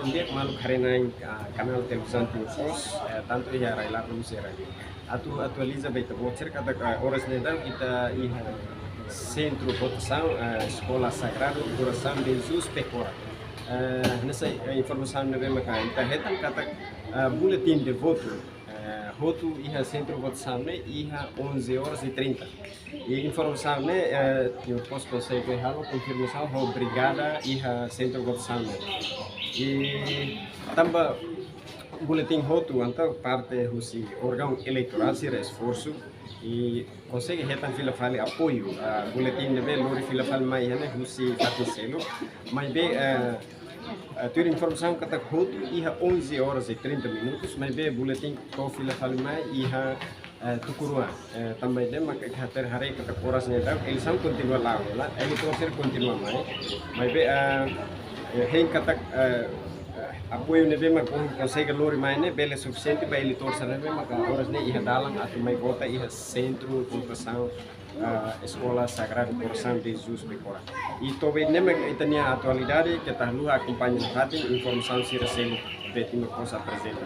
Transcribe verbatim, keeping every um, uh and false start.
Di'ak, maluk haree-na'in, ah, kanál televizaun Timor Post, eh, tantu iha rai-laran no husi rai-li'ur. Atu atualiza ba ita-boot sira katak, eh, oras ne'e daudaun ita iha sentru votasaun, eh, Eskola Sagradu Korasaun de Jesus Pekora. Eh, hanesan, eh, informasaun ne'ebé maka ita hetan katak, eh, buletin de votu, eh, hotu iha sentru votasaun ne'e iha onze horas e trinta. I informasaun ne'e, eh, Timor Post konsege halo konfirmasaun ho brigada iha sentru votasaun ne'e. I tanba buletin hotu, entaun parte husi órgaun eleitorál sira esforsu i konsege hetan fila fali apoiu, ah, buletin ne'ebé lori fila fali mai iha ne'e husi fatin seluk. Maibé, eh, eh, tuir informasaun katak hotu iha onze horas e trinta minutos, maibé buletin to'o fila fali mai iha, eh, tuku rua. Eh, tanba ida-ne'e maka ita haree katak oras ne'e daudaun eleisaun kontinua la'o, la, eleitór sira kontinua mai. Maibé, eh, eh, hein katak, eh, eh, apoiu ne'ebé maka konsege lori mai ne'e bele sufisiente ba eleitór sira ne'ebé maka oras ne'e iha dalan atu mai vota iha sentru votasaun, ah, Eskola Sagradu Korasaun de Jesus Pekora. I to'o iha ne'e mak ita-nia atualidade, keta haluha akompaña nafatin informasaun sira seluk ne'ebé Timor Post aprezenta.